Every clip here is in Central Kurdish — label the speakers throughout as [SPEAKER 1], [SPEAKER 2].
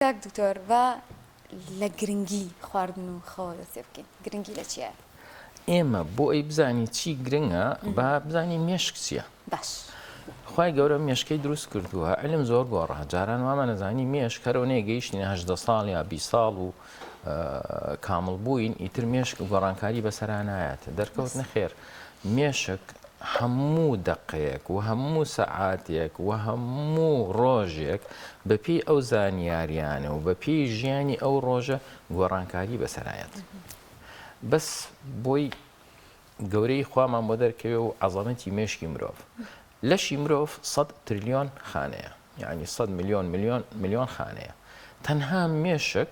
[SPEAKER 1] کاک دکتۆر با لە گرنگی خواردن و خەوە دەست پێ بکەین گرنگی لە چیایە؟
[SPEAKER 2] ئێمە بۆ ئەی بزانین چی گرنگە با بزانین مێشک چییە
[SPEAKER 1] باش
[SPEAKER 2] خوای گەورە مێشکەی دروست کردووە علم زۆر گۆڕا جاران وامان نەزانی مێشک هەرەوە نەیە گەیشتینە 18 ساڵ یا 20 ساڵ و کامڵ بووین ئیتر مێشک گۆڕانکاری بەسەرا نایەت دەرکەوت نەخێر مێشک هەموو دەقەیەک و هەموو سەعاتێک و هەموو ڕۆژێک بەپێی ئەو زانیاریانە و بەپێی ژیانی ئەو ڕۆژە گۆڕانکاری بەسەرایەت. بەس بۆی گەورەی خوامان بۆ دەرکەوێ و عەزەمەتی مێشکی مرۆڤ. لەشی مرۆڤ سەد ترلیۆن خانەیە یعنی سەد ملیۆن ملیۆن ملیۆن خانەیە. تەنها مێشک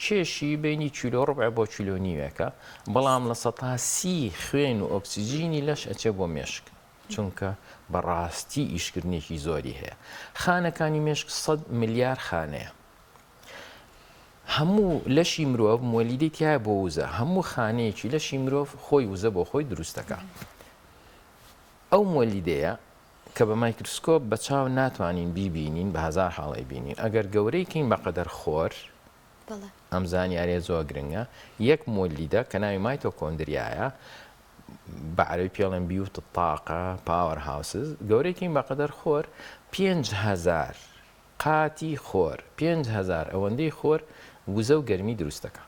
[SPEAKER 2] کێشی بەینی کیلۆ ڕوبع بۆ کیلۆ نیوێکە، بەڵام 30% خوێن و ئۆکسجینی لەش ئەچێ بۆ مێشک، چونکە بەڕاستی ئیشکردنێکی زۆری هەیە. خانەکانی مێشک سەد ملیار خانەیە. هەموو لەشی مرۆڤ موەلیدەی تیایە بۆ وزە، هەموو خانەیەکی لەشی مرۆڤ خۆی وزە بۆ خۆی دروست دەکا. ئەو موەلیدەیە کە بە مایکرسکۆپ بە چاو ناتوانین بیبینین بە هەزار حاڵ ئەیبینین ئەگەر گەورەی کەین بە قەدەر خۆر ئەم زانیاریە زۆر گرنگە یەک مۆلیدە کە ناوی مایتۆکۆندریایە بە عەرەبی پێڵێن بيوت الطاقة power houses گەورەی کەین بە قەدەر خۆر 5000 قاتی خۆر 5000 ئەوەندەی خۆر وزە و گەرمی دروست دەکا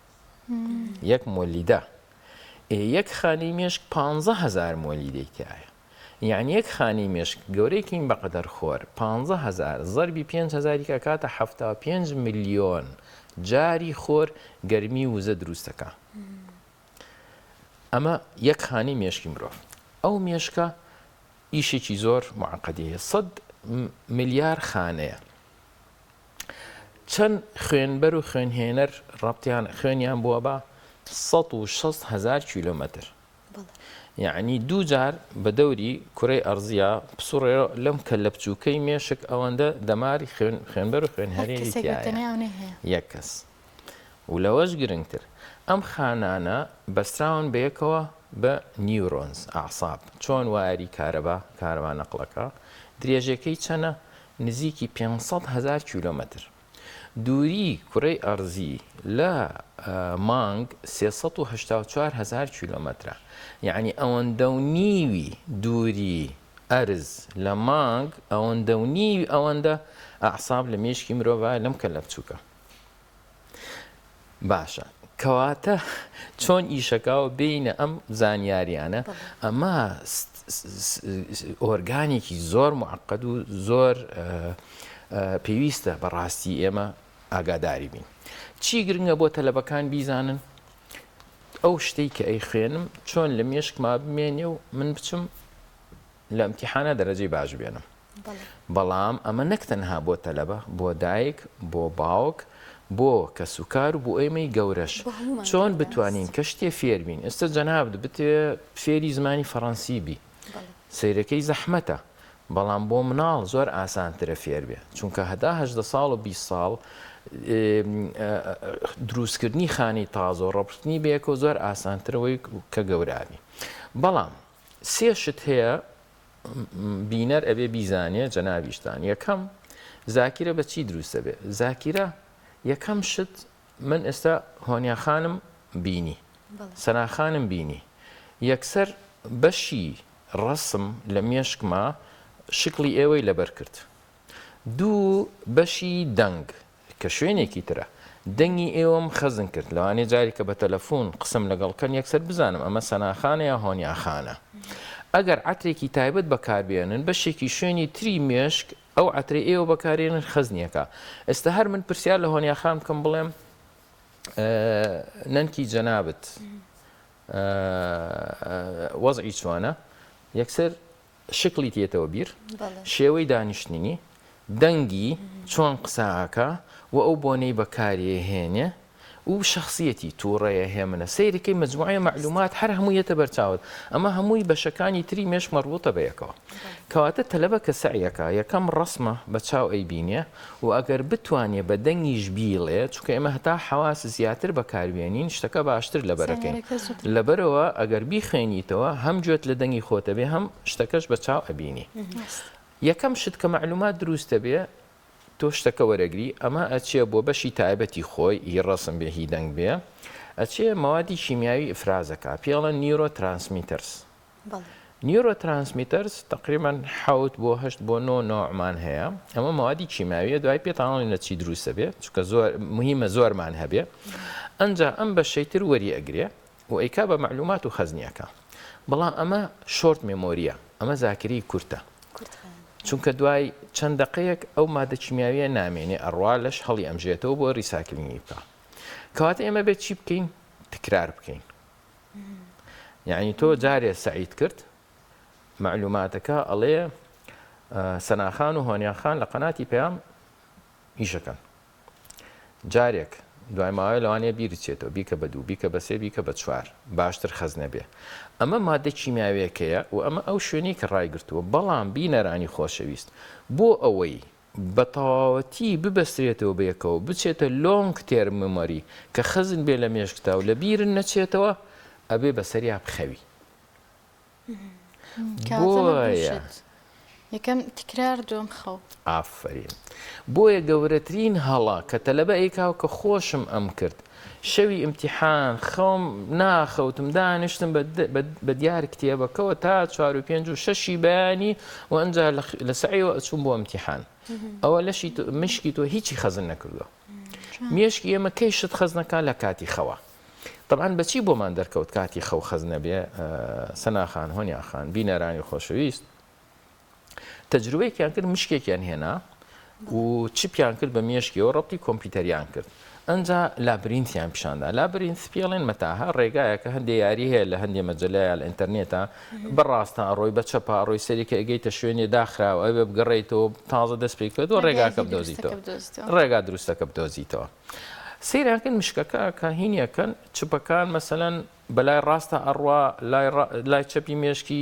[SPEAKER 2] یەک مۆلیدە یەک خانەی مێشک 15000 مۆلیدەی تایە یەعنی یەک خانەی مێشک گەورەی کەین بەقەدەر خۆر 15 هەزار زەربی پێنج هەزاری کە ئەکاتە 75 ملیۆن جاری خۆر گەرمی و وزە دروست دەکا ئەمە یەک خانەی مێشکی مرۆڤ ئەو مێشکە ئیشێکی زۆر معقدی هەیە سەد ملیار خانەیە چەند خوێنبەر و خوێنهێنەر ڕەبتیان خوێنیان بووە بە 160 هزار کیلۆمەتر یەعنی دوو جار بە دەوری کورەی ئەرزیا پسوڕێ لەم کەللە بچووکەی مێشک ئەوەندە دەماری خوێن خوێنبەر و
[SPEAKER 3] هەر
[SPEAKER 2] خوێنهەرێری
[SPEAKER 3] کەسێک بە
[SPEAKER 2] تیایە
[SPEAKER 3] تەنیا ئەونەی هەیە.
[SPEAKER 2] یەک کەس و لەوەش گرنگتر ئەم خانانە بەستراون بەیەکەوە بە neurons ئەعساب چۆن وایەری کارەبا کارەبا نەقڵەکە درێژەکەی چەنە نزیکی 500 هەزار کیلۆمەتر دووریی کورەی ئەرزی لە مانگ 384 هەزار کیلۆمەترە، یەعنی ئەوەندە و نیوی دووری ئەرز لە مانگ ئەوەندە و نیوی ئەوەندە ئەعساب لە مێشکی مرۆڤە لەم کەللە بچووکە. باشە کەواتە چۆن ئیشەکە و بینە ئەم زانیاریانە ئەمە ئۆرگانێکی زۆر معقد و زۆر پێویستە بەڕاستی ئێمە ئاگاداری بین چی گرنگە بۆ تەلەبەکان بیزانن ئەو شتەی کە ئەی خوێنم چۆن لە مێشکما بمێنێ و من بچم لە ئیمتیحانا دەرەجەی باش بێنم بەڵام ئەمە نەک تەنها بۆ تەلەبە بۆ دایک بۆ باوک بۆ کەسوکار و بۆ ئێمەی گەورەش چۆن بتوانین کە شتێ فێربین ئێستا جەنابت بتێ فێری زمانی فەڕەنسی بی سەیرەکەی زەحمەتە بەڵام بۆ مناڵ زۆر ئاسانترە فێر بێ چونکە هەتا 18 ساڵ و 20 ساڵ دروستکردنی خانی تازە و ڕەبتنی بەیەکەوە زۆر ئاسانترەوەی کە گەورابی بەڵام سێ شت هەیە بینەر ئەبێ بیزانێ جەنابیشتان یەکەم زاکیرە بە چی دروست دەبێ زاکیرە یەکەم شت من ئێستا هۆنیا خانم بینی سەنا خانم بینی یەکسەر بەشی ڕەسم لە مێشکما شکڵی ئێوەی لەبەر کرد دوو بەشی دەنگ کە شوێنێکی ترە. دەنگی ئێوەم خەزن کرد. لەوانەیە جارێک کە بە تەلەفوون قسەم لەگەڵ کەن یەکسەر بزانم ئەمە سەنا خانە یا هۆنیا خانە. ئەگەر عەترێکی تایبەت بەکار بێنن بەشێکی شوێنی تری مێشک ئەو عەترەی ئێوە بەکارێنن خەزنی ئەکا. ئێستا هەر من پرسیار لە هۆنیا خان بکەم بڵێم نەنکی جەنابت وەزعی چۆنە؟ یەکسەر شکڵی تێتەوە بیر، شێوەی دانیشتنی، دەنگی، چۆن قسە ئەکا و ئەو بۆنەی بەکاری ئەهێنێ و شەخسیەتی، توڕەیە، هێمنە، سەیرەکەی مەجموعەیە مەعلومات هەر هەمووی یەتە بەرچاوت، ئەمە هەمووی بەشەکانی تری مێشک مەڕبوتە بە یەکەوە. کەواتە تەلەبە کە سەعی ئەکا یەکەم ڕەسمە بە چاو ئەیبینێ و ئەگەر بتوانێ بە دەنگیش بیڵێ، چونکە ئێمە هەتا حەواس زیاتر بەکاربێنین شتەکە باشتر لەبەرەکەین، لەبەرئەوە ئەگەر بیخوێنیتەوە هەم گوێت لە دەنگی خۆت ئەبێ هەم شتەکەش بە چاو ئەبینی. یەکەم شت کە مەعلومات دروست ئەبێ. تۆ شتەکە وەرەگری ئەمە ئەچێ بۆ بەشی تایبەتی خۆی هی ڕەسم بێ هی دەنگ بێ ئەچێ مەوادی کیمیاوی ئیفرازەکا پێڵەن neurotransmitters neurotransmitters تەقریبەن حەوت بۆ هەشت بۆ نۆ نەوعمان هەیە ئەمە مەوادی کیماویە دوای پێتان ئەڵێن لە چی دروستە بێ چونکە زۆر مهمە زۆرمان هەبێ ئەنجا ئەم بەشەی تر وەری ئەگرێ و ئەیکا بە مەعلومات و خەزنی ئەکا بەڵام ئەمە short memory یە ئەمە زاکرەی کورتە چونکە دوای چەند دەقەیەک ئەو مادە کیمیاویە نامێنێ ئەڕوا لەش هەڵی ئەمژێتەوە بۆ recycling ی بکە کەواتە ئێمە بێت چی بکەین تکرار بکەین یعنی تۆ جارێ سەعیت کرد مەعلوماتەکە ئەڵێ سەناخان و هۆنیاخان لە قەناتی پەیام ئیشەکەن جارێک دوای ماوەیە لەوانەیە بیرت چێتەوە بیکە بە دوو بیکە بە سێ بیکە بە چوار باشتر خەزنە بێ ئەمە مادە کیمیاویەکەیە و ئەمە ئەو شوێنەی کە ڕایگرتووە بەڵام بینەرانی خۆشەویست بۆ ئەوەی بە تەواوەتی ببەسترێتەوە بەیەکەوە بچێتە long term memory کە خەزن بێ لە مێشکتا و لە بیرت نەچێتەوە ئەبێ بەسەریا بخەوی. بۆیە.
[SPEAKER 1] یەکەم تکرار دووەم خەو.
[SPEAKER 2] ئافەرین بۆیە گەورەترین هەڵە کە تەلەبە ئەیکا و کە خۆشم ئەم کرد شەوی ئیمتیحان خەوم ناخەوتم دانیشتم بە دیار کتێبەکەوە تا چوار و پێنج و شەشی بەیانی و ئەنجا لە سەعیەوە ئەچووم بۆ ئیمتیحان ئەوە لەشی مشکی تۆ هیچی خەزن نەکردووە مێشکی ئێمە کەی شت خەزنەکە لە کاتی خەوە تەبعەن بەچی بۆمان دەرکەوت کاتی خەو خەز نەبێ سەنا خان هۆنیا خان بینەرانی خۆشەویست تەجروبەیەکیان کرد مشکێکیان هێنا و چیپیان کرد بە مێشکیەوە ڕەبتی کۆمپیوتەریان کرد ئەجا labyrinth یان پیشاندا labyrinth پێڵێن مەتاهە ڕێگایەکە هەندێ یاری هەیە لە هەندێ مەجلەیە لە ئینتەرنێتە بەڕاستە ئەڕۆی بە چەپا ڕۆی سەرێکە ئەگەیتە شوێنێ داخراوە ئەوێ بگەڕێیتەوە تازە دەست پێ کردەوە ڕێگاکە بدۆزیتەوە ڕێگا دروستەکە بدۆزیتەوە سەیران کەن مشکەکە کە هینیەکەن چپەکان مەسەلەن بەلای ڕاستە ئەڕوا لای چەپی مێشکی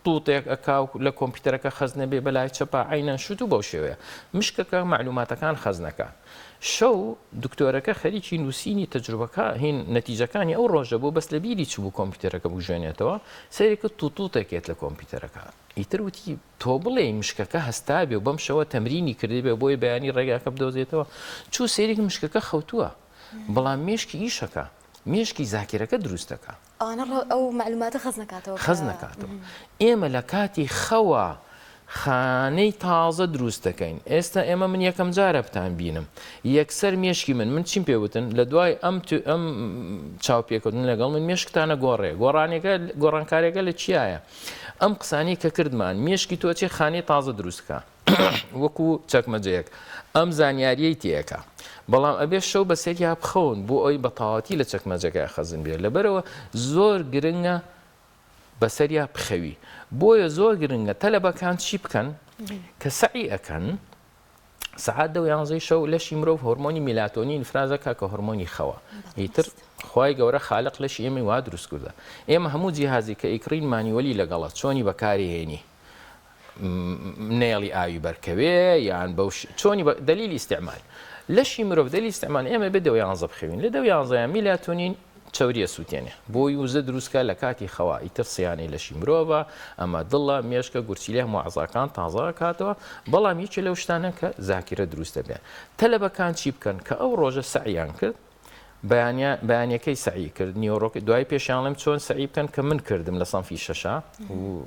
[SPEAKER 2] توتێک ئەکا و لە کۆمپیوتەرەکە خەزنە بێ بەلای چەپا عینەن شت و بەو شێوەیە مشکەکە معلوماتەکان خەزنەکە شەو دکتۆرەکە خەریکی نووسینی تەجروبەکە هین نەتیجەکانی ئەو ڕۆژە بوو بەس لە بیری چ بوو کۆمپیوتەرەکە بژێنێتەوە سەیرێکە توتوتێکێت لە کۆمپیوتەرەکە ئیتر وتی تۆ بڵێی مشکەکە هەستابێ و بەم شەوە تەمرینی کردبێ بۆی بەیانی ڕێگاکە بدۆزێتەوە چوو سەیرێک مشکەکە خەوتووە بەڵام مێشکی ئیشەکە مێشکی زاکیرەکە دروست دەکا.
[SPEAKER 1] ئەوانە ئەو مەعلوماتە خەز نەکاتەوە
[SPEAKER 2] خەز نەکاتەوە. ئێمە لە کاتی خەوا خانەی تازە دروست دەکەین ئێستا ئێمە من یەکەم جارە بتان بینم یەکسەر مێشکی من من چیم پێ وتن لە دوای ئەم ئەم چاوپێکەوتن لەگەڵ من مێشکتانە گۆڕێ گۆڕانێکە گۆڕانکارێکە لە چیایە ئەم قسانەی کە کردمان مێشکی تۆ ئەچێ خانەی تازە دروست کا وەکو چەکمەجەیەک ئەم زانیاریەی تێکا بەڵام ئەبێ شەو بەسەریا بخەون بۆ ئەوی بە تەواوەتی لە چەکمەجەکە خەزن بێ لەبەرەوە زۆر گرنگە بەسەریا بخەوی بۆیە زۆر گرنگە تەلەبەکان چی بکەن کە سەعی ئەکەن سەعات دە و یانزەی شەو لەشی مرۆڤ هۆرمۆنی میلاتۆنین ئیفراز ئەکا کە هۆرمۆنی خەوە ئیتر خوای گەورە خالق لەشی ئێمەی وا دروست کردە ئێمە هەموو جیهازی کە ئیکڕین manual ی لەگەڵە چۆنی بەکاری هێنی نێڵی ئاوی بەرکەوێ یان بەو چۆنی دلیل استعمال لەشی مرۆڤ دلیل استعمال ئێمە بێ دە و یانزە بخەوین لە دە و یانزەیان میلاتۆنین چەوری ئەسوتێنێ بۆی وزە دروستکا لە کاتی خەوا ئیتر سیانەی لەشی مرۆڤە ئەمە دڵە مێشکە گورچیلە هەموو عەزاکان تازە ئەکاتەوە بەڵام یەکێ لەو شتانە کە زاکیرە دروست دەبێ تەلەبەکان چی بکەن کە ئەو ڕۆژە سەعیان کرد بەیانە بەیانەکەی سەعی کرد نیۆڕۆکە دوای پێشیان ڵێم چۆن سەعی بکەن کە من کردم لە سەنفی شەشە و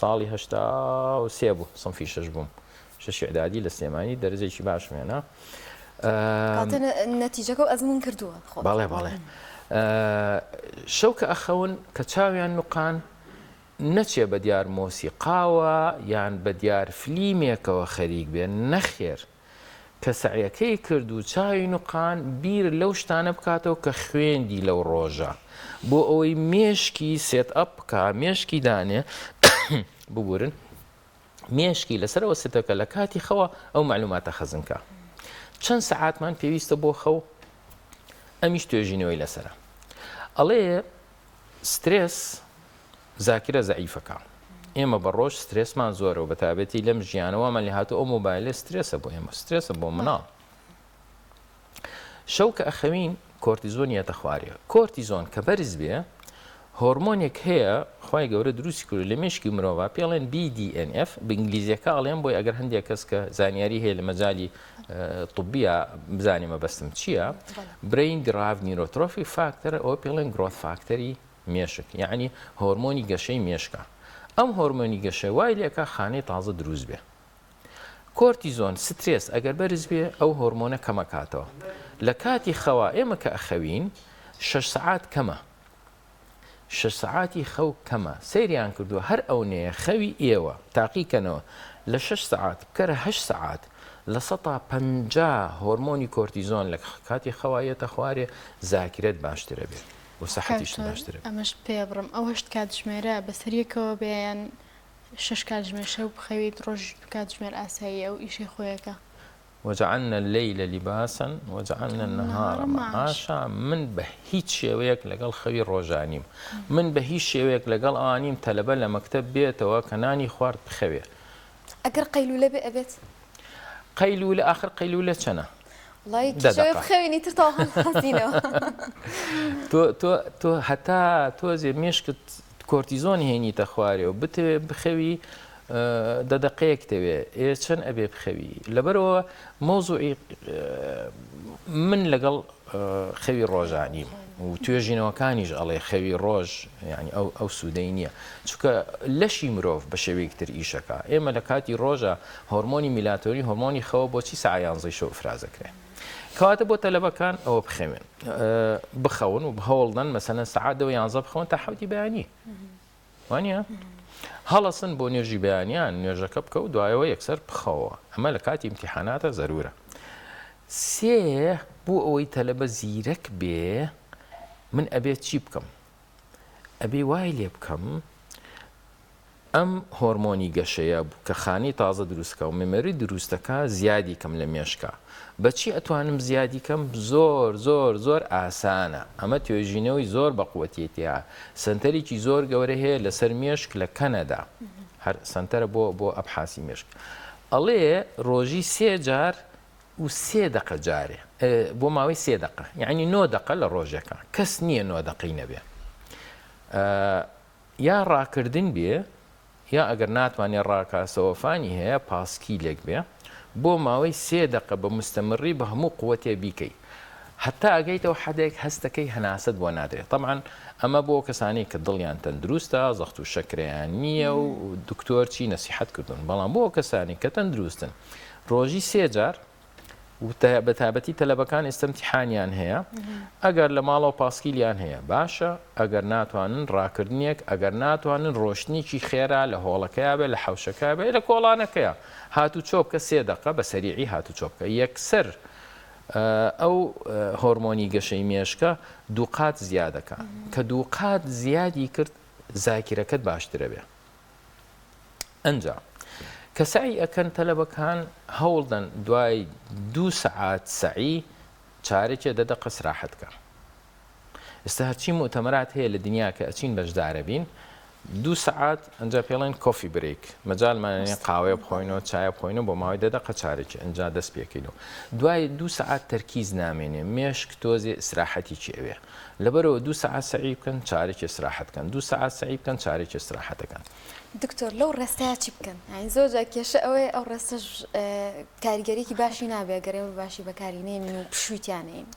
[SPEAKER 2] ساڵی 83 بوو سنفی شەش بووم شەشی ئیعدادی لە سلێمانی دەرەجەیەکی باشم هێنا.
[SPEAKER 1] کاتە نەتیجەکە و ئەزموون کردووە
[SPEAKER 2] خۆت. بەڵێ بەڵێ شەو کە ئەخەون کە چاویان نوقان نەچێ بە دیار مۆسیقاوە یان بە دیار فلیمێکەوە خەریک بێ نەخێر کە سەعیەکەی کرد و چاوی نوقان بیر لەو شتانە بکاتەوە کە خوێندی لەو ڕۆژە بۆ ئەوەی مێشکی set up بکا مێشکی دانێ ببورن مێشکی لەسەر ئەوە set ەکە لە کاتی خەوە ئەو مەعلوماتە خەزن کا. چەند سەعاتمان پێویستە بۆ خەو؟ ئەمیش توێژینەوەی لەسەرە. ئەڵێ سترێس زاکرە زەعیفەکە. ئێمە بە ڕۆژ سترێسمان زۆرە و بە تایبەتی لەم ژیانەوەمان لێ هاتوو ئەو مۆبایلە سترێسە بۆ ئێمە سترێسە بۆ مناڵ. شەو کە ئەخەوین کۆرتیزۆن یەتە خوارێ. کۆرتیزۆن کە بەرز بێ. هۆرمۆنێک هەیە خوای گەورە دروستی کردووە لە مێشکی مرۆڤا پێی ئەڵێن BDNF بە ئینگلیزیەکە ئەڵێم بۆی ئەگەر هەندێک کەس کە زانیاری هەیە لە مەجالی طبیە بزانێ مەبەستم چییە brain derived neurotrophic factor ئەوە پێی ئەڵێن growth factor ی مێشک یعنی هۆرمۆنی گەشەی مێشکە ئەم هۆرمۆنی گەشە وای لێکا خانەی تازە دروست بێ کۆرتیزۆن، سترێس، ئەگەر بەرز بێ ئەو هۆرمۆنە کەمەکاتەوە. لە کاتی خەوا ئێمە کە ئەخەوین شەش سەعات کەمە. شەش سەعاتی خەو کەمە. سەیریان کردووە هەر ئەونەیە خەوی ئێوە تاقی کەنەوە لە شەش سەعات بکەرە هەشت سەعات 50% هۆرمۆنی کۆرتیزۆن لە کاتی خەوا یەتە خوارێ زاکرەت باشترە بێ و سەحەتیشت باشترە بێ.
[SPEAKER 3] ئەمەش پێ بڕم ئەو هەشت کاتژمێرە بەسەر یەکەوە بێ یان شەش کاتژمێر شەو بخەویت ڕۆژیش دوو کاتژمێر ئاساییە ئەو ئیشەی خۆیەکە.
[SPEAKER 2] وجعلنا الليل لباسا وجعلنا النهار معاشا من بە هیچ شێوەیەک لەگەڵ خەوی ڕۆژانیم من بە هیچ شێوەیەک لەگەڵ ئەوانیم تەلەبە لە مەکتەب بێتەوە کە نانی خوارد بخەوێ.
[SPEAKER 1] ئەگەر قەیلولە بێ ئەبێت؟
[SPEAKER 2] قەیلولە ئاخر قەیلولە چەنە؟
[SPEAKER 1] وەڵای کێشەوەی بخەوین ئیتر تەواو هەڵهەستینەوە.
[SPEAKER 2] تۆ تۆ تۆ هەتا تۆزێ مێشکت کۆرتیزۆن هێنیتە خوارێ و بتەوێ بخەوی دە دەقەیەک تەوێ ئێ چەند ئەبێ بخەوی لەبەرەوە مەوزوعی من لەگەڵ خەوی ڕۆژانیم و توێژینەوەکانیش ئەڵێ خەوی ڕۆژ یعنی ئەو ئەو سوودەی نییە چونکە لەشی مرۆڤ بە شێوەیەکی تر ئیشەکە ئێمە لە کاتی ڕۆژە هۆرمۆنی میلاتۆنین هۆرمۆنی خەوە بۆچی سەعا یانزەی شەو ئیفرازەکرێ کەواتە بۆ تەلەبەکان ئەوە بخەوێن بخەون و هەوڵدەن مەسەلەن سەعات دەوە یانزە بخەون تا حەوتی بەیانی وانە هەڵەسن بۆ نوێژی بەیانیان نوێژەکە بکە و دوایەوە یەکسەر بخەوە ئەمە لە کاتی ئیمتیحاناتە زەرورە سێ بۆ ئەوەی تەلەبە زیرەک بێ من ئەبێت چی بکەم ئەبێ وای لێ بکەم ئەم هۆرمۆنی گەشەیە کە خانەی تازە دروست کا و memory دروست دەکا زیادی کەم لە مێشکا بە چی ئەتوانم زیادی کەم زۆر زۆر زۆر ئاسانە ئەمە توێژینەوەی زۆر بە قوەتیە تیا سەنتەرێکی زۆر گەورە هەیە لەسەر مێشک لە کەنەدا هەر سەنتەرە بۆ بۆ ئەبحاسی مێشک ئەڵێ ڕۆژی سێ جار و سێ دەقە جارێ بۆ ماوەی سێ دەقە یعنی نۆ دەقە لە ڕۆژێکە کەس نییە نۆ دەقەی نەبێ یا ڕاکردن بێ یا ئەگەر ناتوانێ ڕاکا سەوەفانی هەیە پاسکیلێک بێ بۆ ماوەی سێ دەقە بە مستەمڕی بە هەموو قوەتێ بیکەی هەتا ئەگەیتەوە حەدێک هەستەکەی هەناسەت بۆ نادرێ تەبعەن ئەمە بۆ کەسانی کە دڵیان تەندروستە زەخت و شەکرەیان نییە و دکتۆر چی نەسیحەت کردوون بەڵام بۆ کەسانی کە تەندروستن ڕۆژی سێ جار و بە تایبەتی تەلەبەکان ئێستا امتحانیان هەیە ئەگەر لە ماڵەوە پاسکیلیان هەیە باشە ئەگەر ناتوانن ڕاکردنێک ئەگەر ناتوانن ڕۆشتنێکی خێرا لە هۆڵەکەیا بێ لە حەوشەکە بێ لە کۆڵانەکەیا هاتوچۆ بکە سێ دەقە بە سەریعی هاتوچۆ بکە یەکسەر ئەو هۆرمۆنی گەشەی مێشکە دووقات زیادەکە کە دووقات زیادی کرد زاکیرەکەت باشترە بێ ئەنجا کە سەعی ئەکەن تەلەبەکان هەوڵدەن دوای دوو سەعات سەعی چارەکێ دە دەقە سراحەت کە ئێستا هەرچی موتەمەرات هەیە لە دنیا کە ئەچین بەشدارە بین دوو سەعات ئەنجا پێڵێن coffee break مەجالمانێ قاوەیە بخۆینەوە چایە بخۆینەوە بۆ ماوەی دە دەقە چارێکی ئەنجا دەست پێکەینەوە دوای دوو سەعات تەرکیز نامێنێ مێشک تۆزێ ئیسراحەتێکی ئەوێ لەبەرئەوە دوو سەعات سەعی بکەن چارەکی ئیسراحەت کەن دوو سەعات سەعی بکەن چارەکی ئیسراحەتەکەن.
[SPEAKER 1] دکتۆر لەو rest ەیا چی بکەن؟ یانی زۆر جار کێشە ئەوەیە ئەو rest ەش کاریگەریەکی باشی نابێ گەر ئێمە باشی بەکاری نێنین و پشووی تیا نەین.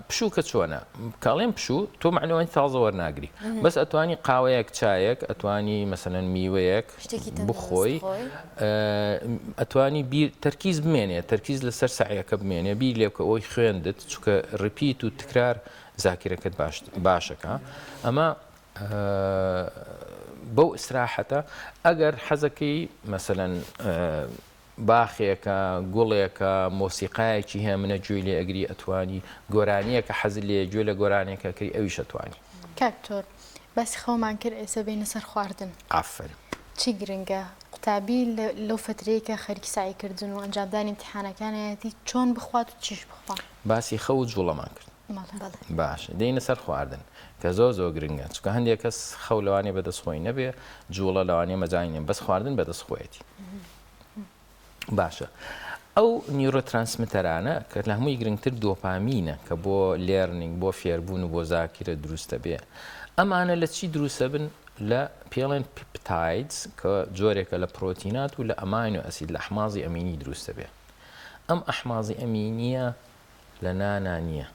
[SPEAKER 2] پشوو کە چۆنە؟ کە ئەڵێم پشوو تۆ مەعلوماتی تازە وەرناگری بەس ئەتوانی قاوەیەک چایەک ئەتوانی مەسەلەن میوەیەک بخۆی ئەتوانی بیر تەرکیز بمێنێ تەرکیز لەسەر سەعیەکە بمێنێ بیر لێ بکە ئەوەی خوێندت چونکە repeat و تکرار زاکیرەکەت باشەکە ئەمە بەو ئیسراحەتە ئەگەر حەزەکەی مەسەلەن باخێکە، گوڵێکە، مۆسیقایەکی هێمنە گوێی لێ ئەگری ئەتوانی، گۆرانییەکە حەزت لێیە گوێ لە گۆرانیەکە ئەکری ئەویش ئەتوانی.
[SPEAKER 3] کاک دکتۆر باسی خەومان کرد ئێستا بێینە سەر خواردن.
[SPEAKER 2] ئافەرم.
[SPEAKER 3] چی گرنگە قوتابی لەو فەترەی کە خەریکی سەعی کردن و ئەنجامدانی ئیمتیحانەکانیەتی چۆن بخوات و چیش بخوا؟
[SPEAKER 2] باسی خەو و جوڵەمان کرد.
[SPEAKER 3] بەڵێ.
[SPEAKER 2] باشە دێینە سەر خواردن کە زۆر زۆر گرنگە چونکە هەندێک کەس خەو لەوانەیە بەدەست خۆی نەبێ جوڵە لەوانەیە مەجالی نیە بەس خواردن بەدەست خۆیەتی. باشە. ئەو neurotransmitter انە کە لە هەمووی گرنگتر دۆپامینە کە بۆ learning بۆ فێربوون و بۆ زاکیرە دروستە بێ ئەمانە لە چی دروستە بن لە پێڵێن peptides کە جۆرێکە لە پرۆتینات و لە amino acid لە ئەحمازی ئەمینی دروستە بێ ئەم ئەحمازی ئەمینیە لە نانا نییە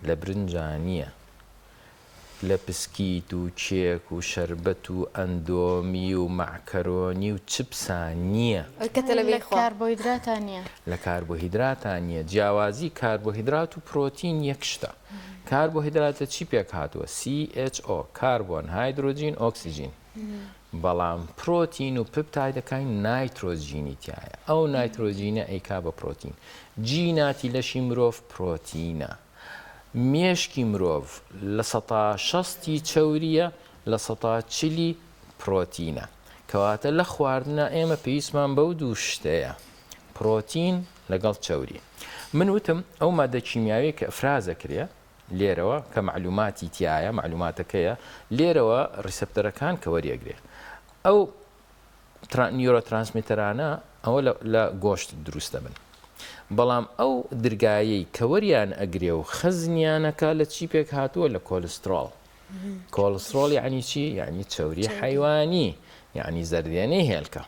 [SPEAKER 2] لە برنجا نییە لە پسکیت و کێک و شەربەت و ئەندۆمی و مەعکەرۆنی و چپسا نییە.
[SPEAKER 3] لە کاربۆهیدراتا نییە.
[SPEAKER 2] لە کاربۆهیدراتا نییە. جیاوازی کاربۆهیدرات و پرۆتین یەک شتە. کاربۆهیدرات لە چی پێکهاتووە؟ CHO، کاربۆن، هایدرۆجین، ئۆکسجین. بەڵام پرۆتین و پپتایدەکانی نایترۆجینی تیایە. ئەو نایترۆجینە ئەیکا بە پرۆتین. جیناتی لەشی مرۆڤ پرۆتینە. مێشکی مرۆڤ لە سەتا شەستی چەورییە، لە سەتا چلی پرۆتینە. کەواتە لە خواردنا ئێمە پێویستمان بەو دوو شتەیە، پرۆتین لەگەڵ چەوری. من وتم ئەو مادە کیمیاویە کە ئفراز ئەکرێ لێرەوە کە مەعلوماتی تیایە، مەعلوماتەکەیە، لێرەوە receptor ەکان کە وەریئەگرێ. ئەو neurotransmitter انە ئەوە لە گۆشت دروست دەبن بەڵام ئەو درگایەی کە وەریان ئەگرێ و خەزنیانەکە لە چی پێک هاتووە لە کۆلسترۆڵ کۆلسترۆڵ یعنی چی یعنی چەوری حیوانی یعنی زەردێنەی هێلکە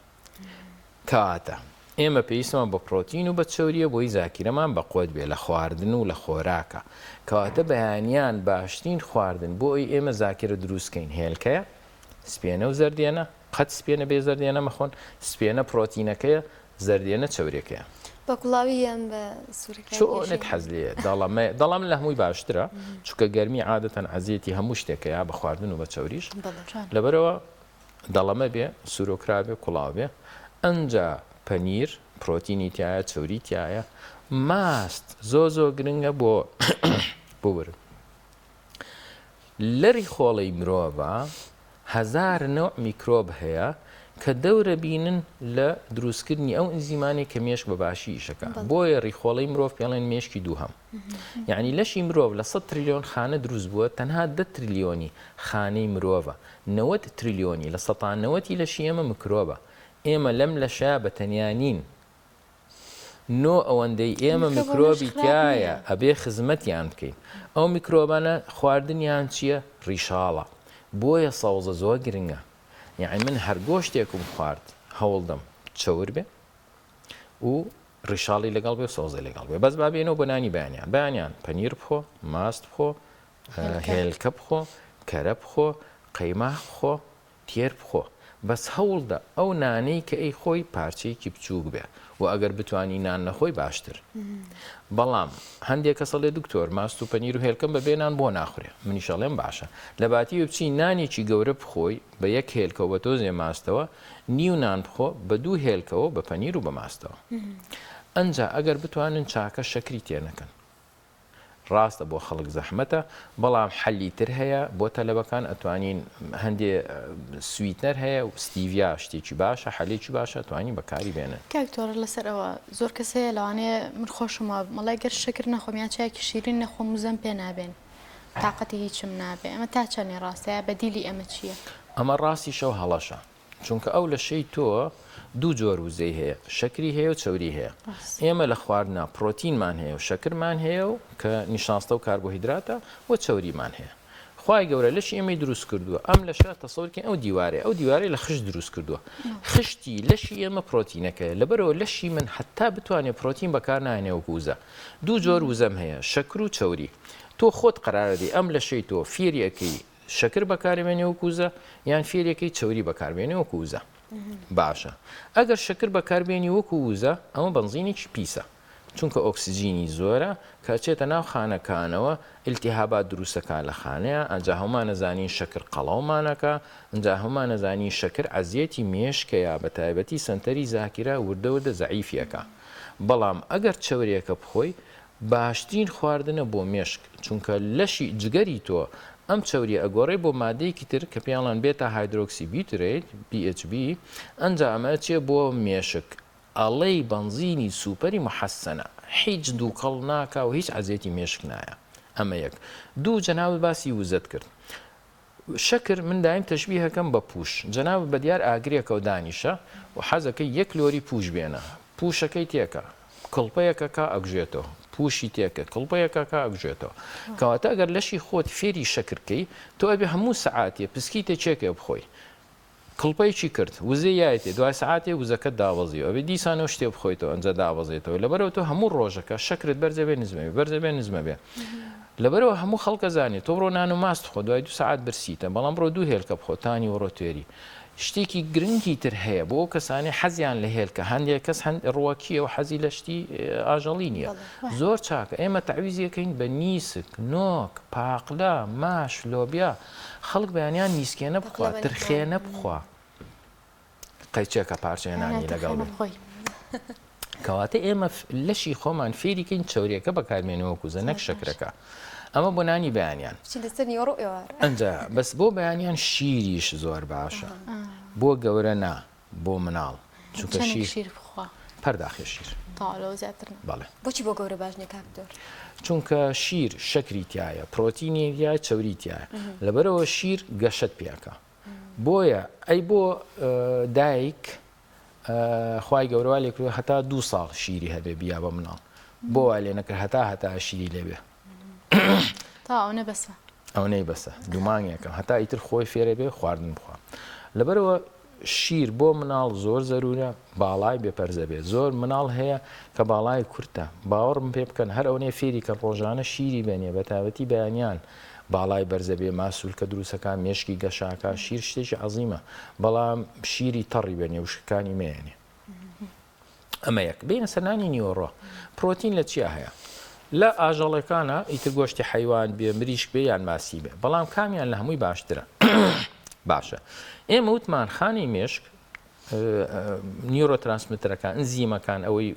[SPEAKER 2] کەواتە ئێمە پێویستمان بە پرۆتین و بە چەوریە بۆی زاکیرەمان بە قوت بێ لە خواردن و لە خۆراکە کەواتە بەیانیان باشترین خواردن بۆ ئەوی ئێمە زاکرە دروستکەین هێلکەیە سپێنە و زەردێنە، قەت سپێنە بێ زەردێنە مەخۆن، سپێنە پرۆتینەکەیە، زەردێنە چەوریەکەیە.
[SPEAKER 1] بە کوڵاوی یان بە سوورەکراوی
[SPEAKER 2] چۆنت حەز لێیە دەڵەمە دەڵەم لە هەمووی باشترە چونکە گەرمی عادەتەن عەزیەتی هەموو شتێکەیە بە خواردن و بە چەوریش لەبەرەوە دەڵەمە بێ سوورۆکرا بێ کوڵاو بێ ئەنجا پەنیر پرۆتینی تایە چەوری تایە ماست زۆ زۆ گرنگە بۆ ببورن لە ریخۆڵەی مرۆڤا هەزار نەوع میکرۆب هەیە کە دەورە بینن لە دروستکردنی ئەو ئینزیمانەی کە مێشک بە باشی ئیشەکا بۆیە ریخۆڵەی مرۆڤ پێڵێن مێشکی دووهەم یعنی لەشی مرۆڤ لە 100 تریلیۆن خانە دروست بووە تەنها دە تریلیۆنی خانەی مرۆڤە 90 تریلیۆنی لە سەتا نەوەتی لەشی ئێمە مکرۆبە ئێمە لەم لەشە بە تەنیا نین نۆ ئەوەندەی ئێمە میکرۆبی تیایە ئەبێ خزمەتیان بکەین ئەو میکرۆبانە خواردنیان چییە ڕیشاڵە بۆیە سەوزە زۆر گرنگە یعنی من هەر گۆشتێکم خوارد هەوڵدەم چەور بێ و ڕیشاڵی لەگەڵ بێ و سەوزە لەگەڵ بێ بەس با بێنەوە بۆ نانی بەیانیان بەیانیان پەنیر بخۆ ماست بخۆ هێلکە بخۆ کەرە بخۆ قەیماخ بخۆ تێر بخۆ بەس هەوڵدە ئەو نانەی کە ئەیخۆی پارچەیەکی بچووک بێ و ئەگەر بتوانی نان نەخۆی باشتر بەڵام هەندێک کەس ئەڵێ دکتۆر ماست و پەنیر و هێلکەم بە بێ نان بۆ ناخورێ منیش ئەڵێم باشە لە باتی بچی نانێکی گەورە بخۆی بە یەک هێلکەوە بە تۆزێ ماستەوە نیو نان بخۆ بە دوو هێلکەوە بە پەنیر و بە ماستەوە ئەنجا ئەگەر بتوانن چاکە شەکری تێنەکەن ڕاستە بۆ خەڵک زەحمەتە بەڵام حەلی تر هەیە بۆ تەلەبەکان ئەتوانین هەندێ sweetener هەیە و stevia شتێکی باشە حەلێکی باشە ئەتوانین بەکاری بێنن.
[SPEAKER 3] کاک تۆرە لەسەر ئەوە زۆر کەس هەیە لەوانەیە من خۆشم وابم ئەڵێ گەر شەکر نەخۆم یان چایەکی شیرین نەخۆم وزەم پێ نابێن تاقەتی هیچم نابێ ئەمە تا چەنێ ڕاستە یا بەدیلی ئەمە چییە؟
[SPEAKER 2] ئەمە ڕاستیشە و هەڵەشە. چونکە ئەو لەشەی تۆ دوو جۆر وزەی هەیە شەکری هەیە و چەوری هەیە ئێمە لە خواردنا پرۆتینمان هەیە و شەکرمان هەیە و کە نیشاستە و کاربۆهیدراتە و چەوریمان هەیە خوای گەورە لەشی ئێمەی دروست کردووە ئەم لەشە تەسەورکەین ئەو دیوارەیە ئەو دیوارەی لە خشت دروست کردووە خشتی لەشی ئێمە پرۆتینەکەیە لەبەرەوە لەشی من حتا بتوانێت پرۆتین بەکار نایەنێ وەکو وزە دوو جۆر وزەم هەیە شەکر و چەوری تۆ خۆت قەرارەدەی ئەم لەشەی تۆ فێری ئەکەی شەکر بەکاربێنێ وەکو وزە یان فێرێکەی چەوری بەکاربێنێ وەکو وزە باشە ئەگەر شەکر بەکاربێنی وەکو وزە ئەمە بەنزینێکی پیسە چونکە ئۆکسجینی زۆرە کە ئەچێتە ناو خانەکانەوە ئیلتیهابات دروستەکان لە خانەیە ئەنجا هەمانەزانین شەکر قەڵەومانەکە ئەنجا هەمانەزانین شەکر عەزیەتی مێشکەیە بە تایبەتی سەنتەری زاکیرە وردە وردە زەعیفیەکە بەڵام ئەگەر چەورێکە بخۆی باشترین خواردنە بۆ مێشک چونکە لەشی جگەری تۆ ئەم چەوریە ئەگۆڕێ بۆ مادەیەکی تر کە پێیان beta hydroxybutyrate، BHB، ئەنجا ئەمە ئەچێ بۆ مێشک ئەڵێی بەنزینی سوپەری محەسەنە هیچ دووکەڵ ناکا و هیچ عەزێتی مێشک نایە ئەمە یەک دوو جەنابت باسی وزەت کرد شەکر من دایم تەشبیهەکەم بە پوش جەنابت بەدیار ئاگرێکەوە دانیشە و حەزەکەی یەک لۆری پوش بێنە پوشەکەی تێکە. کڵپەیەکەکە ئەکوژێتەوە پوشی تێکە کڵپەیەکەکە ئەکوژێتەوە کەواتە ئەگەر لەشی خۆت فێری شەکر کەی تۆ ئەبێ هەموو سەعاتێ پسکیتە چێکێ بخۆی کڵپەیەکی کرد وزەی یایەتێ دوای سەعاتێ وزەکەت دابەزیوە ئەبێ دیسانەوە شتێ بخۆیتەوە ئەنجا دابەزێتەوە لەبەرئەوە تۆ هەموو ڕۆژەکە شەکرت بەرزە بێ نزمە بێ بەرزە بێ نزمە بێ لەبەرئەوە هەموو خەڵکە زانێ تۆ بڕۆ نان و ماست بخۆ دوای دوو سەعات برسیتە بەڵام بڕۆ دوو هێلکە بخۆ تا نیوەڕۆ تێری شتێکی گرنگی تر هەیە بۆ ئەو کەسانەی حەزیان لە هێلکە هەندێک کەس هەند ڕوەکیە و حەزی لە شتی ئاژەڵی نییە زۆر چاکە ئێمە تەعویزیەکەین بە نیسک نۆک پاقلە ماش لۆبیا خەڵک بەیانیان نیسکێنە بخوا ترخێنە بخوا قەیچێکە پارچەیە نانی لەگەڵ کەواتە ئێمە لەشی خۆمان فێریکەین چوریەکە بەکارمێنەوە کوزە نەک شەکرەکە ئەمە بۆ نانی بەیانیان ئەجا بەس بۆ بەیانیان شیریش زۆر باشە بۆ گەورە نا بۆ مناڵ چونکە شیر
[SPEAKER 3] بخوا
[SPEAKER 2] پەرداخێ شیر
[SPEAKER 1] بەڵێ بۆچی بۆ گەورە باش نیە کاک دکتۆر؟
[SPEAKER 2] چونکە شیر شەکری تایە پرۆتینی تایە چەوری تایە لەبەرەوە شیر گەشەت پێکە بۆیە ئەی بۆ دایک خوای گەورە وا لێکردووە هەتا دوو ساڵ شیری هەبێ بیا بە مناڵ بۆ وا لێ نەکرد هەتا هەتا شیری لێبێ
[SPEAKER 3] تا ئەوەنە بەسە
[SPEAKER 2] ئەوەنەی بەسە دوو مانگێکە هەتا ئیتر خۆی فێرە بێ خواردن بخوا لەبەرەوە شیر بۆ مناڵ زۆر زەرورە باڵای بێ پەرزە بێ زۆر مناڵ هەیە کە باڵای کورتە باوەڕم پێ بکەن هەر ئەوەنەی فێری کە ڕۆژانە شیری بێنێ بە تایبەتی بەیانیان باڵای بەرزە بێ ماسولکە دروستەکە مێشکی گەشاکە شیر شتێکی عەزیمە بەڵام شیری تەڕی بێنێ وشکەکانی مەیەنێ ئەمە یەک بینە سەر نانی نیوەڕۆ پرۆتین لە چیا هەیە لە ئاژەڵەکانە ئیتر گۆشتی حیوان بێ مریشک بێ یان ماسی بێ بەڵام کامیان لە هەمووی باشترە باشە ئێمە وتمان خانی مێشک neurotransmitter ەکان ئەنزیمەکان ئەوەی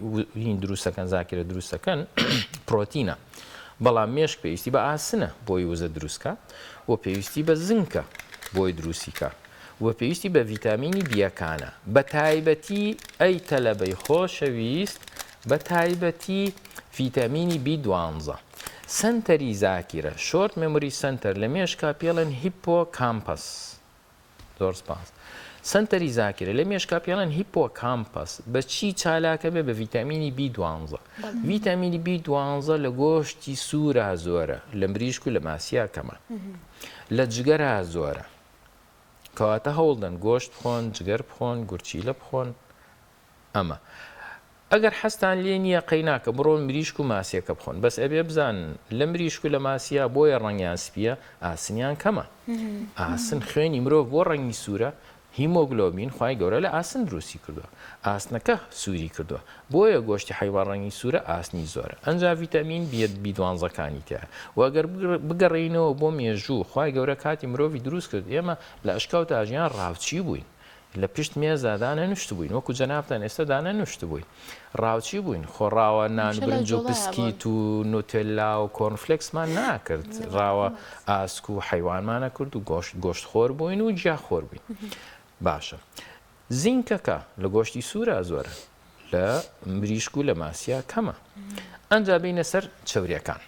[SPEAKER 2] هین دروستەکەن زاکرە دروستەکەن پرۆتینە بەڵام مێشک پێویستی بە ئاسنە بۆی وزە دروستکە و پێویستی بە زنکە بۆی دروستیکە و پێویستی بە ڤیتامینی بیەکانە بە تایبەتی ئەی تەلەبەی خۆشەویست بە تایبەتی ڤیتامینی بی دوانزە سەنتەری زاکیرە short memory center لە مێشکا پێڵێن hippocampus زۆر سپاس. سەنتەری زاکیرە لە مێشکا پێڵێن hippocampus بە چی چالاکە بێ بە ڤیتامینی بی دوانزە ڤیتامینی بی دوانزە لە گۆشتی سوورا زۆرە لە مریشک و لە ماسیا کەمە لە جگەرا زۆرە کەواتە هەوڵدەن گۆشت بخۆن جگەر بخۆن گورچیلە بخۆن ئەمە ئەگەر حەزتان لێ نییە قەیناکە بڕۆن مریشک و ماسیەکە بخۆن بەس ئەبێ بزانن لە مریشک و لە ماسیا بۆیە ڕەنگیان سپیە ئاسنیان کەمە ئاسن خوێنی مرۆڤ بۆ ڕەنگی سوورە هیمۆگلۆبین خوای گەورە لە ئاسن دروستی کردووە ئاسنەکە سووری کردووە بۆیە گۆشتی حەیوان ڕەنگی سوورە ئاسنی زۆرە ئەنجا ڤیتامین بی بی دوانزەکانی تیایە وە گەر بگەڕێینەوە بۆ مێژوو خوای گەورە کاتی مرۆڤی دروست کرد ئێمە لە ئەشکەوتا ژیان ڕاوچی بووین لە پشت مێزا دانەنوشتبووین وەکو جەنابتان ئێستا دانەنوشتبووین ڕاوچی بووین خۆ ڕاوە نان و برنج و پسکیت و نوتێلا و کۆرنفلێکسمان ناکرد ڕاوە ئاسک و حەیوانمان ئەکرد و گۆشت گۆشت خۆر بووین و گیا خۆر بووین باشە زینکەکە لە گۆشتی سوورا زۆرە لە مریشک و لە ماسیا کەمە ئەنجا بینە سەر چەوریەکان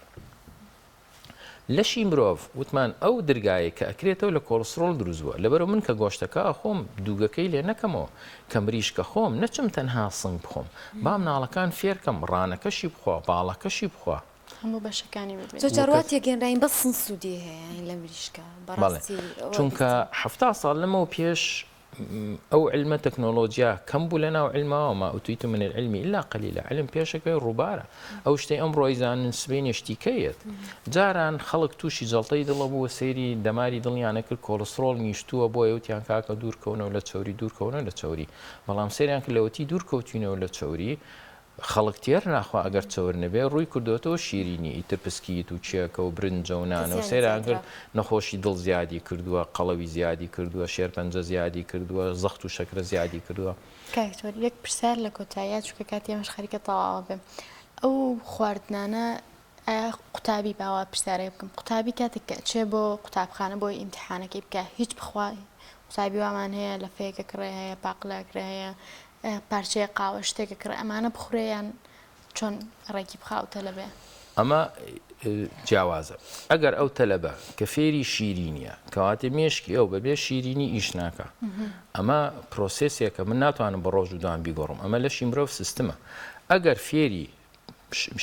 [SPEAKER 2] لەشی مرۆڤ وتمان ئەو درگایەی کە ئەکرێتەوە لە کۆڵسترۆڵ دروست بووە لەبەرئەوە من کە گۆشتەکە ئەخۆم دووگەکەی لێ نەکەمەوە کە مریشکە خۆم نەچم تەنها سنگ بخۆم با مناڵەکان فێرکەم ڕانەکەشی بخوا باڵەکەشی بخوا.
[SPEAKER 3] هەموو بەشەکانی ببێت.
[SPEAKER 1] زۆر جار وا تێگەنراین بەس سنگ سوودی هەیە یانی لە مریشکە
[SPEAKER 2] بەڵێ
[SPEAKER 1] بەڕاستی وا
[SPEAKER 2] چونکە
[SPEAKER 1] بیستم.
[SPEAKER 2] 70 ساڵ لەمەو پێش ئەو علمە تەکنۆلۆجیا کەم بوو لە ناو علما وما اوتیتم من العلم الا قلیلا علم پێشەکەی ڕووبارە ئەو شتەی ئەمڕۆ ئەیزانن سبەینێ شتی کە یەت جاران خەڵک تووشی جەڵتەی دڵە بوو سەیری دەماری دڵیانە کرد کۆڵسترۆڵ نیشتووە بۆیە وتیان کاکە دوور کەونەوە لە چەوری دوور کەونەوە لە چەوری بەڵام سەیریان کرد لەوەتی دوور کەوتوینەوە لە چەوری خەڵک تێر ناخوا ئەگەر چەور نەبێ ڕووی کردۆتەوە شیرینی ئیتر پسکیت و کێکە و برنجە و نانە و
[SPEAKER 1] زیانی
[SPEAKER 2] سەیران
[SPEAKER 1] زیاترە.
[SPEAKER 2] کرد نەخۆشی دڵ زیادی کردووە قەڵەوی زیادی کردووە شێرپەنجە زیادی کردووە زەخت و شەکرە زیادی کردووە.
[SPEAKER 3] کاک دکتۆر یەک پرسیار لە کۆتاییا چونکە کاتی ئێمەش خەریکە تەواوە بێ ئەو خواردنانە ئایا قوتابی با وا پرسیارێک بکەم قوتابی کاتێک کە ئەچێ بۆ قوتابخانە بۆی ئیمتیحانەکەی بکا هیچ بخوا قوتابی وامان هەیە لەفەیەک ئەکڕێ هەیە پاقلە ئەکرێ هەیە پارچەیەک قاوە شتێک ئەکڕێ ئەمانە بخورێ یان چۆن ڕێکی بخا ئەو تەلەبەیە؟
[SPEAKER 2] ئەمە جیاوازە ئەگەر ئەو تەلەبە کە فێری شیرینیە کەواتێ مێشکی ئەو بەبێ شیرینی ئیش ناکا ئەمە پرۆسێسێکە من ناتوانم بە ڕۆژ و دوان بیگۆڕم ئەمە لەشی مرۆڤ سیستمە. ئەگەر فێری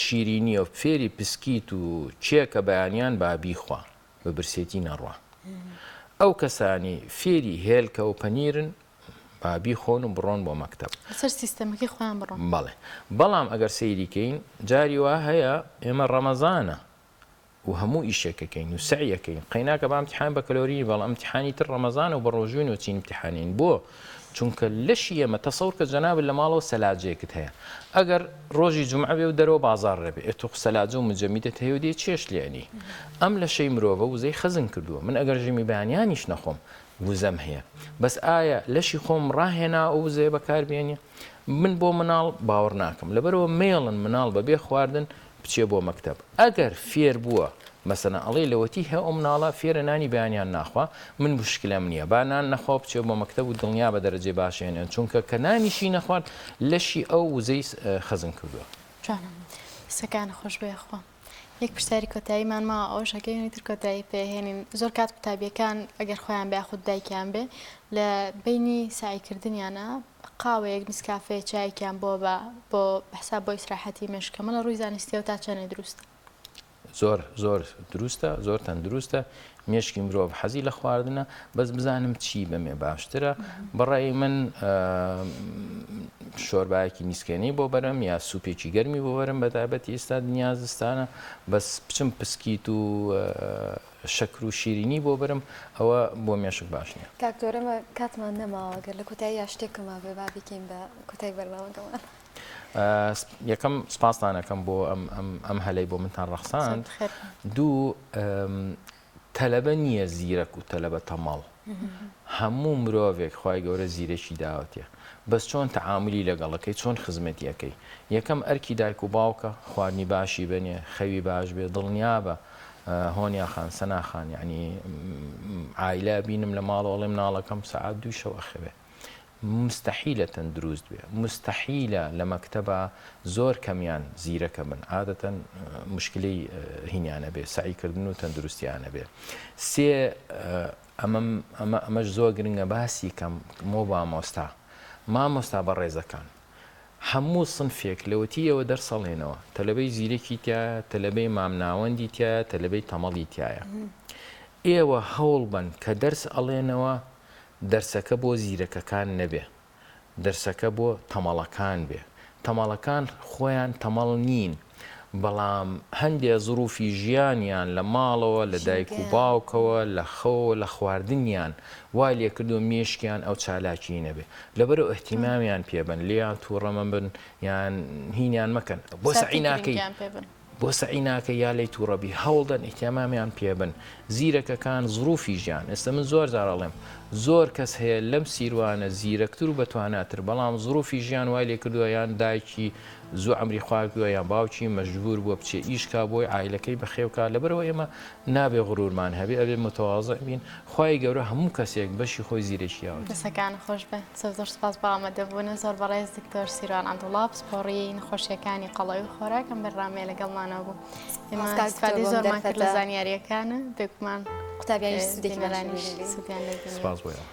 [SPEAKER 2] شیرینیە و فێری پسکیت و کێکە بەیانیان با بیخوا بە برسێتی نەڕوا. ئەو کەسانی فێری هێلکە و پەنیرن با بیخۆن و بڕۆن بۆ مەکتەب.
[SPEAKER 3] لەسەر سیستەمەکەی خۆیان بڕۆن.
[SPEAKER 2] بەڵێ بەڵام ئەگەر سەیری کەین جاری وا هەیە ئێمە ڕەمەزانە و هەموو ئیشێک ئەکەین و سەعی ئەکەین قەیناکە با امتحان بەکەلۆری بەڵام امتحانی تر ڕەمەزانە و بەڕۆژووین و چین امتحانین بۆ چونکە لەشی ئێمە تەسەور کە جەنابت لە ماڵەوە سەلاجەیەکت هەیە ئەگەر ڕۆژی جومعە بێ و دەرەوە بازاڕ نەبێ ئێ تۆ سەلاجە و مجەمیدت هەیە و دێی چێشت لێ ئەنێی ئەم لەشەی مرۆڤە وزەی خەزن کردووە من ئەگەر ژەمی بەیانیانیش نەخۆم وزەم هەیە بەس ئایا لەشی خۆم ڕاهێنا ئەو وزەیە بەکار بێنێ من بۆ مناڵ باوەڕ ناکەم لەبەرەوە مێڵن مناڵ بەبێ خواردن بچێ بۆ مەکتەب ئەگەر فێر بووە مەسەلەن ئەڵێی لەوەتی هە ئەو مناڵە فێرە نانی بەیانیان ناخوا من موشکلەم نیە با نان نەخوا و بچێ بۆ مەکتەب و دڵنیا بە دەرەجەی باش هێنێن چونکە کە نانیشی نەخوارد لەشی ئەو وزەی خەزن کردووە.
[SPEAKER 3] جوانە قسەکانت خۆش بێ یاخوا. یەک پرسیاری کۆتاییمان ماوە ئەوەش ئەکەین ئیتر کۆتایی پێ هێنین زۆر کات قوتابیەکان ئەگەر خۆیان بێ یاخود دایکیان بێ لە بەینی سەعی کردنیانە قاوەیەک نسکافێ چایەکیان بۆ بە بۆ حساب بۆ ئیسراحەتی مێشک ئەمە لە ڕووی زانستیەوە تا چەنێ دروستە؟
[SPEAKER 2] زۆر زۆر دروستە زۆر تەندروستە مێشکی مرۆڤ حەزی لە خواردنە بەس بزانم چی بەمێ باشترە بەڕای من شۆربایەکی نیسکێنەی بۆ بەرم یا سوپێکی گەرمی بۆ بەرم بە تایبەتی ئێستا دنیا زستانە بەس بچم پسکیت و شەکر و شیرینی بۆ برم ئەوە بۆ مێشک باش نییە.
[SPEAKER 1] کاک دکتۆر ئێمە کاتمان نەماوە گەر لە کۆتاییا شتێکم مابێ با بیکەین بە کۆتای بەرنامەکەمان.
[SPEAKER 2] یەکەم سپاستان ئەکەم بۆ ئەم هەلەی بۆ منتان ڕەخساند. دوو تەلەبە نییە زیرەک و تەلەبە تەمەڵ. هەموو مرۆڤێک خوای گەورە زیرەکی داوەتێ بەس چۆن تەعامولی لەگەڵەکەی چۆن خزمەتی ئەکەی یەکەم ئەرکی دایک و باوکە خواردنی باشی بەنێ خەوی باش بێ دڵنیابە هۆنیا خان سەنا خان یعنی عایلە بینم لە ماڵەوە ئەڵێ مناڵەکەم سەعات دووی شەو ئەخەوێ مستحیلە تەندروست بێ مستحیلە لە مەکتەبا زۆر کەمیان زیرەکە بن عادەتەن مشکلەی هینیانە بێ سەعی کردن و تەندروستیانە بێ سێ ئەمەم ئەمە ئەمەش زۆر گرنگە باسی کەم مۆ مامۆستا مامۆستا بەڕێزەکان هەموو سنفێک لەوەتیەوە دەرسەڵێنەوە تەلەبەی زیرەکی تایە تەلەبەی مامناوەندی تایە تەلەبەی تەمەڵی تایە ئێوە هەوڵ بن کە دەرس ئەڵێنەوە دەرسەکە بۆ زیرەکەکان نەبێ دەرسەکە بۆ تەمەڵەکان بێ تەمەڵەکان خۆیان تەمەڵ نین بەڵام هەندێ زروفی ژیانیان لە ماڵەوە لە دایک و باوکەوە لە خەوەوە لە خواردنیان وای لێکردووە مێشکیان ئەو چالاکیی نەبێ لەبەرئەوە ئیهتیمامیان پێبەن لێیان توڕە مەبن یان هینیان مەکەن بۆ سەعی ناکەی بۆ سەعی ناکەی یا لێی توڕە بی هەوڵدەن ئیهتیمامیان پێ بن زیرەکەکان زروفی ژیان ئێستا من زۆر جار ئەڵێم زۆر کەس هەیە لەم سیروانە زیرەکتر و بەتواناتر بەڵام زروفی ژیان وای لێ کردووە یان دایکی زوو عەمری خواردووە یان باوکی مەجبور بووە بچێ ئیش کا بۆی عایلەکەی بەخێو کا لەبەرئەوە ئێمە نابێ غرورمان هەبێ ئەبێ متواضع بین خوای گەورە هەموو کەسێک بەشی خۆی زیرەکی یاوەتی.
[SPEAKER 3] دەستەکانت خۆش بێت زۆر زۆر سوپاس بۆ ئامادەبوونت زۆر بەڕێز دکتۆر سیروان عەبدوڵا پسپۆڕی نەخۆشیەکانی قەڵەوی و خۆراک ئەم بەرنامەیە لەگەڵمانەوە بوو ئێمە
[SPEAKER 1] سوپاس کاک دکتۆر
[SPEAKER 3] ئیستفادەی
[SPEAKER 1] بۆ ئەم
[SPEAKER 3] زۆرمان کرد لە
[SPEAKER 1] دەرفەتە.
[SPEAKER 3] زانیاریەکانت بێگومان
[SPEAKER 1] قوتابیانیش سوودێکی باشی
[SPEAKER 3] بینەرانیش
[SPEAKER 1] لێ بینین.
[SPEAKER 3] سوودیان لێ بینی.
[SPEAKER 2] سوپاس بۆ ئێوە.